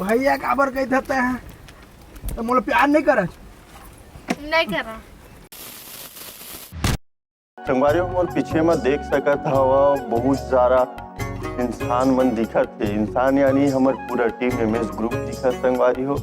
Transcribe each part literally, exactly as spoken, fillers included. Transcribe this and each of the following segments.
भैया काबर कहिथे तैं? त मोला प्यार नहीं करस? नहीं करा। संगवारी हो, मोर पीछे म देख सकत हव, बहुत सारा इंसान मन दिखत हे। इंसान यानी हमर पूरा टीम एमएस ग्रुप दिखत संगवारी हो।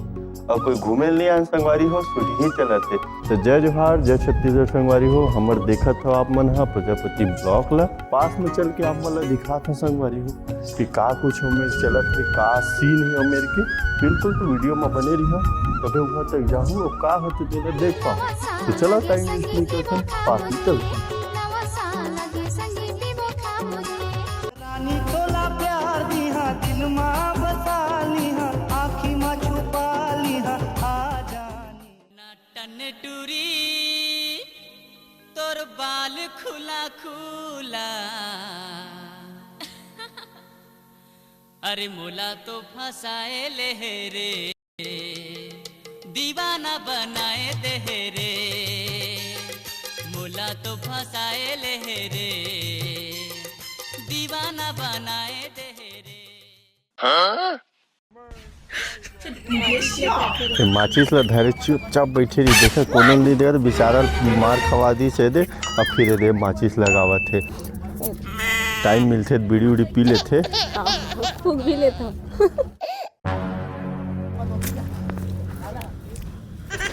अउ कोई घूमे ल नइ आन संगवारी हो, सुरही चलत हे। त जय जोहार, जय छत्तीसगढ़ संगवारी हो। हमर देखत हव आप मन ह प्रजापति ब्लॉग ल। पास में चल के आप मन ल दिखात हव संगवारी हो कि का कुछ ओमेर चलत हे, का सीन हे ओमेर के। बिल्कुल तो वीडियो में बने रहिहा, तभे उहाँ तक जाहू अउ का होथे तेला देख पाहू। तो चला टाइम वेस्ट नहीं करते, पास में चलते। रानी तोला प्यार दिहा, दिल मा बसा लिहा, आँखी मा छुपा लिहा, आ जानी। ना टन टूरी तोर बाल खुला खुला। अरे मोला तो फंसाए ले हे रे, दीवाना बनाए दे हे रे, मोला तो फंसाए ले हे रे, दीवाना बनाए दे हे रे। ये माचिस ला धरे चुपचाप बैठे रही, देखा कोनो नहीं दे, बेचारा मार खवा दी से दे। अब फिर दे माचिस लगावत हे, टाइम मिलथे त बीड़ी उड़ी पी लेथे। फूक भी लेता।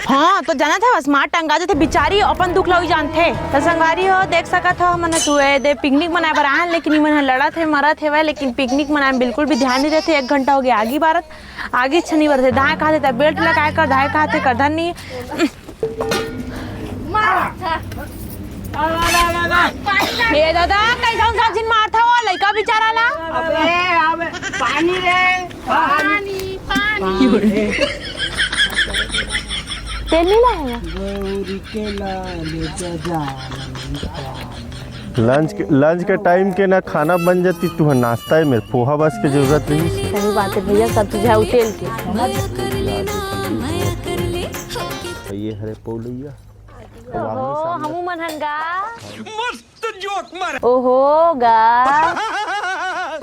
हाँ, तो जानत हवस, मार टंगा जथे बिचारी, अपन दुख ला उही जानथे। त संगवारी हो, देख सकत हो, हमन ह सुबह दे पिकनिक मनाए बर आए हन, लेकिन इमन ह लड़त हे, मरत हेवय, लेकिन पिकनिक मनाए में बिल्कुल भी ध्यान नहीं देथे। एक घंटा हो गया आगी बारत, आगी छनी बरथे, दाएं खाथे त बेल्ट लगाए कर, दाएं खाथे कर धनी। ए दादा, कैसा उनसा जिन मारथा वो लइका बिचारा ला? अबे, अबे, पानी रे, पानी। पानी, पानी। तेल नहीं लाया? गौरी के लाल गजानन। लंच के, लंच के टाइम के ना खाना बन जाती, तुहर नाश्ता हे, मेर पोहा बस के जरूरत रही। सही बात है भैया, सब चीज है उतेल के। ये हरे पौलैया। ओहो, हमू मन हन गा। मस्त जोक मार। ओहो गा।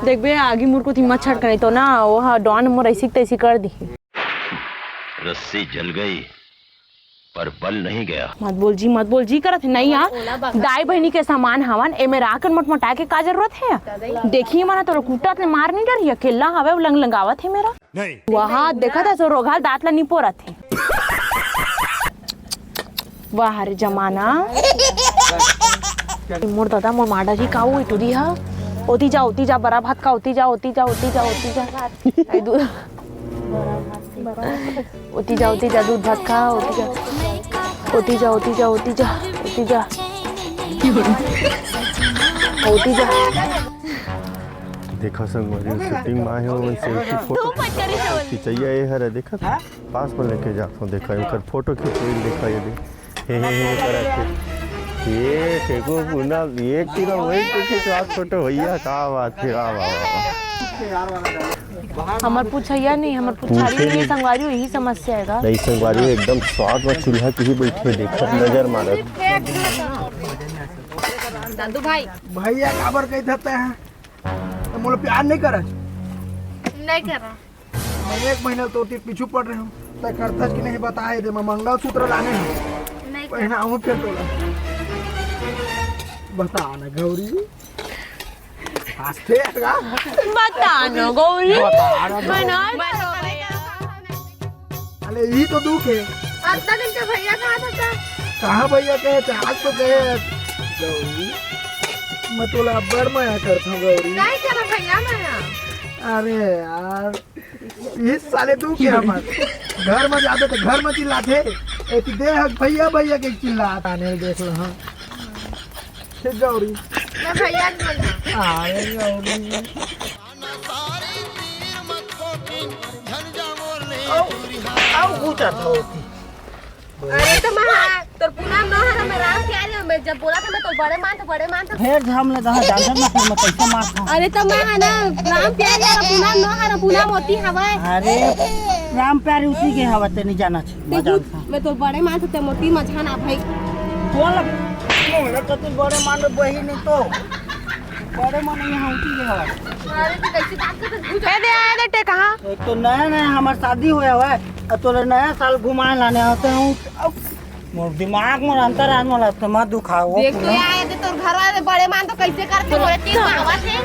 देख बे, आगी मुर को हिम्मत छटक नहीं तो ना, वो हा डॉन मोर ऐसी तैसी कर दी। रस्सी जल गई, पर बल नहीं गया। मत बोल जी, मत बोल जी करत हे। नहीं यार, दाई बहिनी के समान हवन, एमे राकन मटमटाए के का जरूरत हे? देखी मना तोर कुटत ले मार नहीं डरही, अकेला हवे, लंग लंगावत हे मेरा। नहीं। वहाँ देखत हे सो रोघा दांत ला निपोरत हे। वाह रे जमाना। मोर दादा, मोर माडा जी, का हुई टूरी हा? ओती जा, ओती जा, बरा भात का, ओती जा, ओती जा, ओती जा, ओती जा। आई दू- ओती जा, ओती जा, दूध भात खा, ओती जा। ओती जा, ओती जा, ओती जा, ओती जा। ओती जा। देखा संगवारी, शूटिंग में आए हो, उनसे एक ही फोटो तू मत करी तो। खिंचैया ये हरे, देखा था? पास में लेके जाता हूँ, देखा, इनकर फोटो खींच रही, देखा ये दे। हे, हे, हे, करा के। ये देखो, पूनम, ये पूरा वही तो खिंचवा फोटो भैया, का बात है, वाह, वाह, वाह। हमर पूछैया नहीं, हमर पुछारी पूछे नहीं, नहीं। संगवारी यही समस्या है का? नहीं, संगवारी एकदम स्वाद में चूल्हा की ही बैठे, देखत नजर मारत। दादू भाई। भैया काबर कही था तैं? तो मोला प्यार नहीं करत? नहीं करा। मैं एक महीना तो ओती पीछू पड़ रहे हूँ। तैं करथस कि नहीं बताए दे, मैं मंगलसूत्र लाने हूँ। नहीं पहनाऊँ फिर तोला। बता ना गौरी। हंसते का? बता ना गौरी। बता ना। मैं ना अरे, यही तो दुख है। अतना दिन के भैया कहाँ था का? कहाँ भैया कहे थे? आज तो गए। गौरी, मैं तोला अब्बड़ मया करता हूँ गौरी। नहीं करा भैया मया। अरे यार, ये साले तू क्या बात? घर में जाते तो घर में चिल्लाते, ए, तू दे हक भैया, भैया के चिल्लात आने देख लो, हाँ। ठीक गौरी। मैं भैया के बोलता। अरे गौरी। आओ, आओ, घूटा था होती। अरे तो मैं, तोर पूनम नोहर में राम प्यारी हो, मैं जब बोला था मैं तो बड़े मान, तो बड़े मान, तो ढेर झाम ले दहा, जानत ना फिर मैं कैसे मार खा। अरे तो मैं है ना, राम प्यारी हो, पूनम नोहर, पूनम मोती हवय। अरे, राम प्यारी उसी के हवा ते नहीं जाना चाहिए, ते मैं कुछ, जानता। मैं तो बड़े मान, तो ते मोती मझा ना भाई। बोल, बोल तो तू बड़े मान, वही नहीं तो। बड़े मन यहाँ उठी गए हवा। अरे, तू कैसी बात करत हस? ए दे, ए दे, टे कहाँ? एक तो नया नया हमार शादी होया हुआ है, और तोला नया साल घुमाए लाने आते हूँ। अब मोर दिमाग में अंतर आने वाला, तो मत दुखाओ। देख तो यार, ये तोर घर वाले बड़े मान तो कैसे करते हो रे, तीर मारवा थे।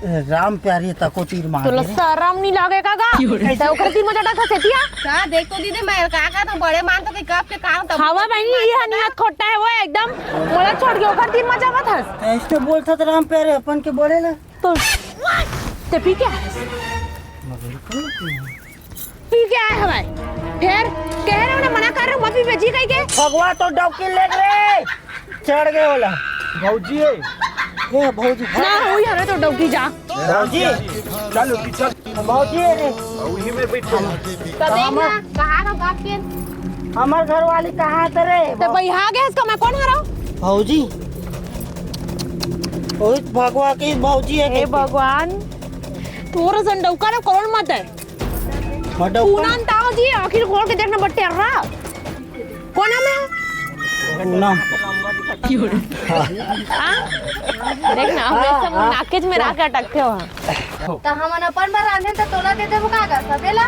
ए, राम प्यारी तको तीर मार तोला दे रे। शरम नहीं लगे का गा? क्यों रे? तो ओकर तीर मजा डाल सकती है? का देख तो दीदी, मैं का का तो बड़े मान तो के कब के काम तब हवा बहनी, ये हनियत खोटा है वो एकदम। मोला छोड़ के ओकर तीर मजा मत हंस। तो ऐसे बोलता तो राम प्यारे अपन के बड़े ला। तो ते पी क्या है? पी क्या है हवाई? फिर कह रहे हो ना, मना कर रहे हो, मत पी बेजी कहीं के। भगवा तो डौकी ले रे, चढ़ गए वाला। भौजी है। ये भौजी। ना हुई हरे तो डौकी जा। भौजी। चल उठी, चल। भौजी है रे। वही में बैठो। तो देख ना, कहाँ रहो बाप के? हमार घर वाली कहाँ थे रे? तो भाई यहाँ गए इसका मैं कौन हरा? भौजी। ओए भगवा की भौजी है हे कहीं। भगवान, तोर सन डौका ना करोड़ मत है। हाँ, डौका। पूनम ताऊ जी, आखिर खोल के देखना बट्टे रहा। कौन नाम है? पूनम। हाँ? देख ना, हमेशा हाँ, हाँ। नाकेज में राख अटकते हो। तो हमन अपन बर रांधे तो तोला दे देबो का कर सबेला?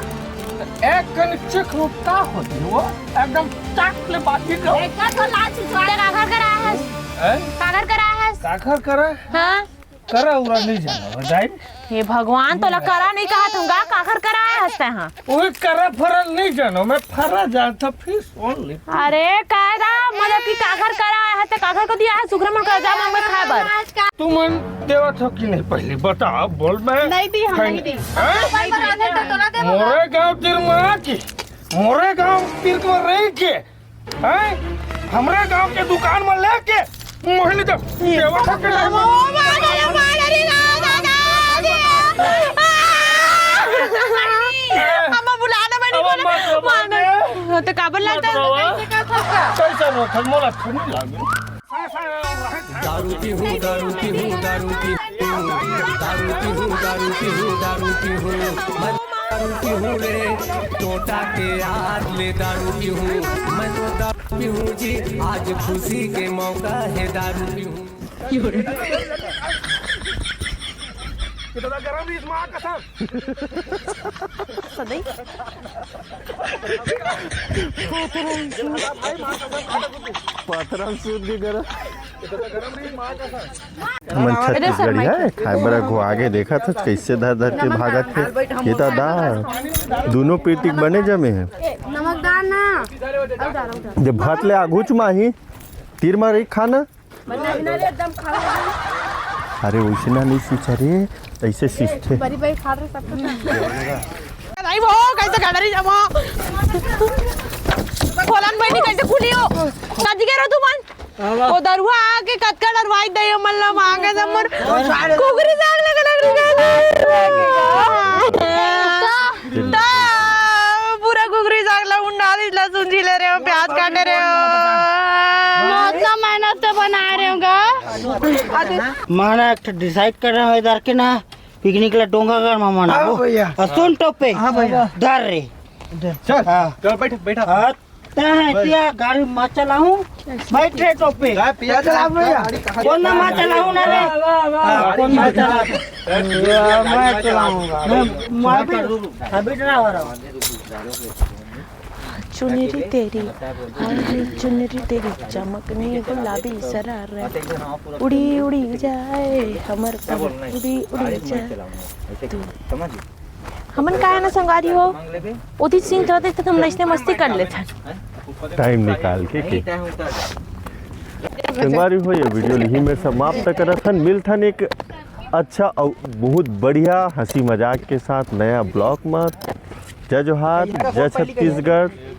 एक कन चेक रूप का होती वो? एकदम चाट ले बात भी करो। एक तो लाज सुझाव। ते काखर करा है? हैं? काखर करा है? काखर करा? हाँ। करा उरा नहीं जाना, बताई? हे भगवान, तोला करा नहीं कहा तुम गा, काखर करा है हंसते हैं। ओए करा फरा नहीं जानो, मैं फरा जानता फिर सुन ले। अरे कायदा, मतलब कि काखर करा है, ते काखर को दिया है, सुग्रमण कर जा, मैं खाए बर। तुमन देवत हो कि नहीं, पहले बताओ, बोल मैं नहीं दी, हम खाई नहीं दी। हैं? अपन बना दे तो तोला देबो। मोरे गांव तीर में आके, मोरे गांव तीर में रह के, हैं? हमरे गांव के दुकान में लेके मोहिनी तो देवत हो कि नहीं? ओ माय, अरे माय, अरे ना, ना, ना, ना। अम्मा बुलाना बड़ी अब बोला। मत रो, माना। मत रो। तो काबर मत लगता रो, है? हाँ? कैसा रो? थल मोला थल नहीं लागे। दारू पीहूँ, दारू पीहूँ, दारू पीहूँ, दारू पीहूँ, दारू पीहूँ, दारू पीहूँ, मैं दारू पीहूँ रे, टोटा के याद ले दारू पीहूँ, मैं तो दारू पीहूँ जी, आज खुशी के मौका है दारू पीहूँ। इतना गरम इस माँ कसम। सदाई। पाथरा में सूत के गरम। हमन अरे छत्तीसगढ़िया शर्मा है, खाए बर आगू आगे देखा था कैसे धर धर के भागत थे। ये तो दा दोनों पीटी बने जमे हैं। नमक डाल ना। जब भात ले आगू च माही तीर मार रही खाना। अरे वैसे ना नहीं सींचा रे, ऐसे सींचते। बड़ी बड़ी खा रहे सब कुछ। नहीं वो कैसे खा रही जमा। खोलन बहनी कैसे खुली हो? सज गए रो तुमन। ओ दरुआ आके कतका डरवाई दे मन ला मांगे जमन। कुकरी जाग लग लग लग। ता पूरा कुकरी जाग ला उंडा दिस ला सुंजी ले रहे हो, प्याज काटे रहे हो। इतना मेहनत से बना रहे हो गा। माना एक ठो डिसाइड कर रहे हो इधर के ना पिकनिक ला डोंगागढ़ में मनाबो। हाँ भैया। और सुन टोपे। हाँ भैया। धर रे। चल। हाँ। चल बैठ, बैठा। हाँ। तैं है क्या गाड़ी मा चलाऊं? बैठ रे टोपे। गाय पिया चला भैया। कौन ना मा चलाऊं ना रे? वाह, वाह, वाह। हाँ, कौन मा चला? मैं चलाऊंगा। मैं, मैं भी, अभी ड्राइवर हूँ। चुनरी तेरी, हाय चुनरी तेरी, चमकनी गुलाबी सरारा, उड़ी उड़ी जाए हमर पन, उड़ी उड़ी जाए। तू हमन का है ना संगवारी हो, ओती सीन चलत रहिथे त हमन अइसने मस्ती कर लेथन। टाइम निकाल के के। संगवारी हो, ये वीडियो ल इही में समाप्त करत हन। मिलथन एक अच्छा अउ बहुत बढ़िया हंसी मजाक के साथ नया ब्लॉग में। जय जोहार, जय छत्तीसगढ़।